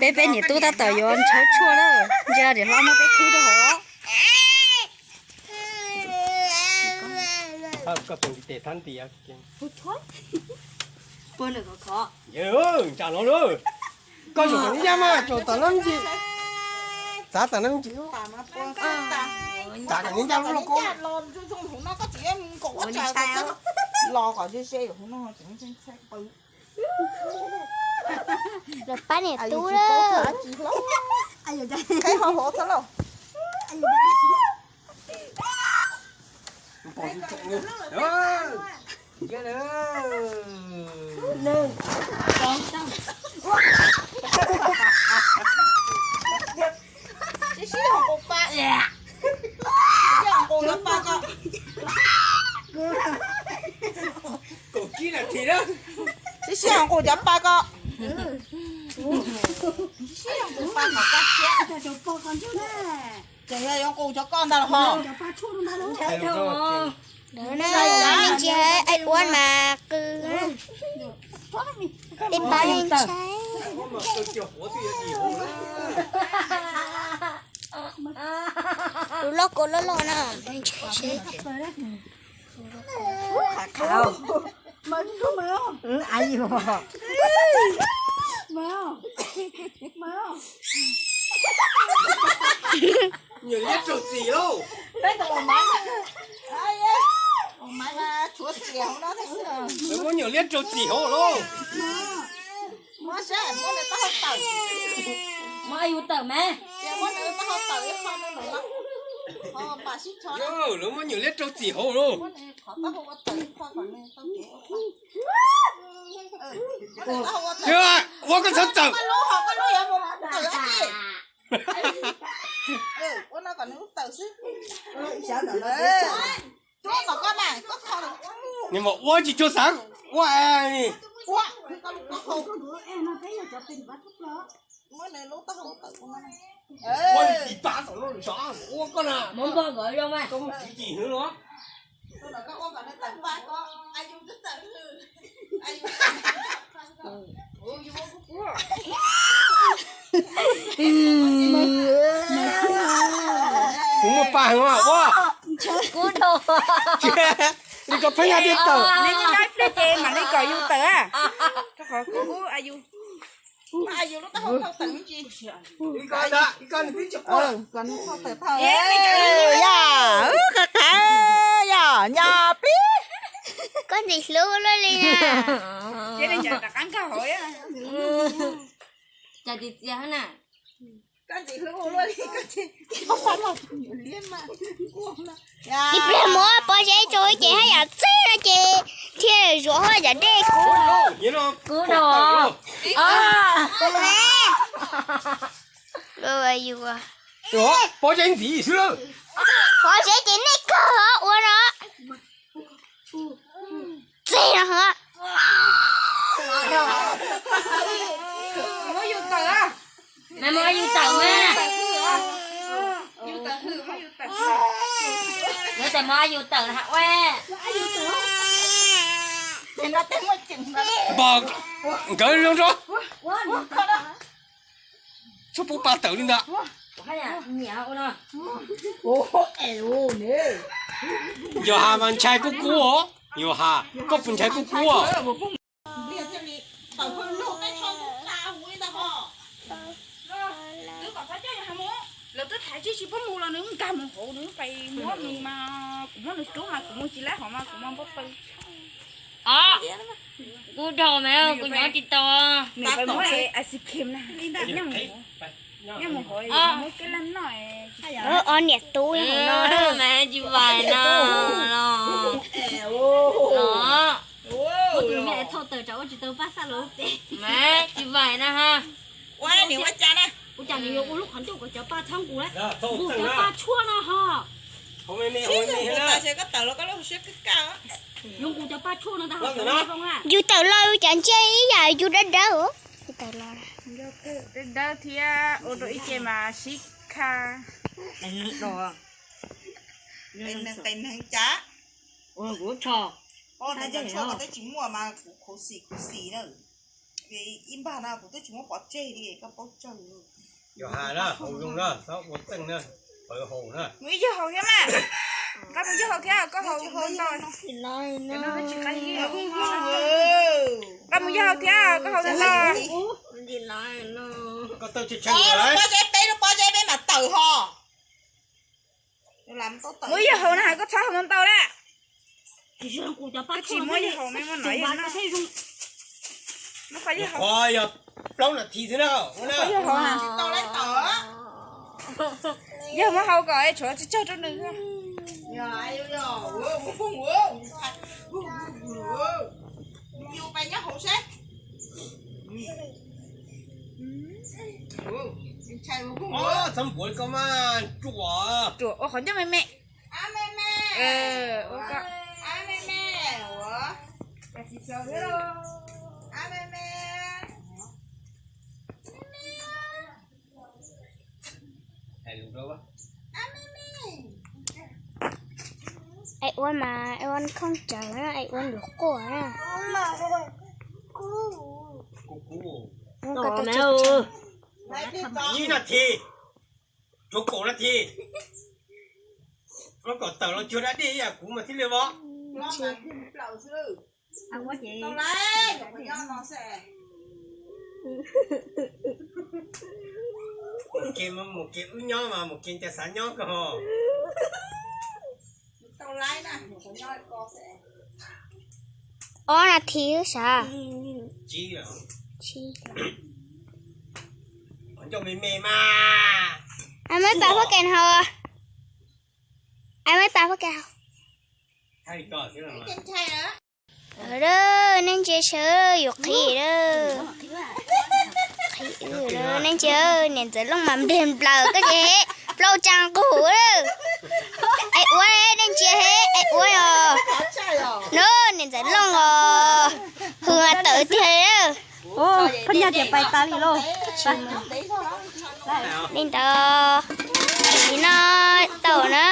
Peb peb niam tub tab tom yuav ntshaw tshuaj lawm, ntsia niam hlob muab peb khwb rau hauv. Ntsa no lawm. Koj zaum tom neb ncaj mas, zaum tom neb ntsis. Txav tom neb ntsis. Txav kom neb ncaj lub lauj kaub. Los pab niam tub lawm. Sib sib hoo pa, sib sib hoo pa ko. Sib hoo pa kom koj thiab. Ces yog yuav nqus cov koj ntag los ho. Ntsia ua mas qw, ib pab neeg saib. Tus loj kua loj loj no. Nyuam liab raug txim lauj. Lawv muab nyuam liab raug txim hauv lauj. Muab yus tawm mas. Lawv muab nyuam liab raug txim hauv lauj. Ua koj txhob tawm. Nws mas ua tsis tshua xav ua. Ua li tis pab tom no sav ua koj na. Koj mus tsis tim hnub no. Kuv muaj pa heev os ua. Li koj pheej yog tiag tawm. Li koj yus tawm a. Rau qhov kuv a yus. Yog, qab qab yog nyo plib. Koj ntxim hlub luaj li na. Cas txiv txias na. Ib pliag muab pob zeb rau ces haj yam txij no ces thiaj zuav haj yam dej kub. Kub no. Pob zeb ntxiv xwb lawm. Pob zeb ces nej kawg ua no. Txij no. Mas muab yus tawm mas. Yus tawm, muab yus tawm. Yus tawm, muab yus tawm hauv ua. Nkawd zoo rau. Txhob pub pa tawm li ntawd. Yog has mas ntshai kub kub os. Yog has koj puas ntshai kub kub os. Lawv twb thaiv tsis tsis pub mus los nws nkag mus hauv nws pais muab nws mas kuv muab nws rub mas kuv mus tsis laib hov mas kuv mas npau taws. Kuv dhau mas kuv nyob tsis tau. Nws pais muab ice cream na. Nyob mus hauv muab keb laj noj. Ob niam tub mas tsis vais na los. Muab tus me txhoj tawm tsam ua tsis tau paj xaj los ua pem. Mas tsis vais na ha. Ua cas nws yuav ua lub qhov ncauj kom cov paj txhob nqus lawm. Nqus cov paj tshuaj no ho. Yuav nqus cov paj tshuaj no ntag ho. Yus tawm los yus cas ntsia ib yam yus dawb dawb. Dawb dawb thiab ua rau ib ce mas sib kha. Qe neeg cas? Kuv tsho. Tshuaj tsis muaj mas kuv khuv xim khuv xim na. Ib npag no kuv twb tsis muab pov tseg li, koj paub tsawg. Yog hais na, haus zoo na, txhob ua txeej na, pawv haus na. Mus ib yawg haus thiab mas. Nqa mus yawg haus thiab, koj haus ntau. Nqa mus yawg haus thiab, koj haus ntau. Koj tawm tseg tseg lawm. Peb lub pob zeb peb mam tawm ho. Muab yawg haus no hais koj txhob haus ntau ntau na. Koj tsis muab yawg haus, muab no yawg no. Muab qhov yawg haus. Qhov yog plaub nas this xwb na. Muab qhov yawg haus na. Yawg muab haus kom tshuav tsawg tsawg rau nws. Txhob npuav li koj mas ruam. Ruam ua qhov ncauj me me. Ua koj. Es ua mas es ua khooj cawv na, es ua nluag quaj na. Ib nas this, tshuav kaum nas this. Muab kom tawm los cuag da dej ib yam kuv mas thiaj li vov. Mus kev, mus kev wb nyob mas mus kev ntawd xav nyob kawg. Ob nas this xwb sav. Qhov ncauj me me mas. Muab pas huab kev haus. Muab pas huab kev haus. Nej ntsia sawv, yus qhib lawm. Nej ntsia, niam ntxawm Looj mas nplej nplaws koj ces plaub tsa nqug lawm. Es ua, nej ntsia he, es ua os. No niam ntxawm Looj os, hws mas tawm tiag li lawm. Phab nyaj tias pais tas li lauj. Li ntawd, li no tau na.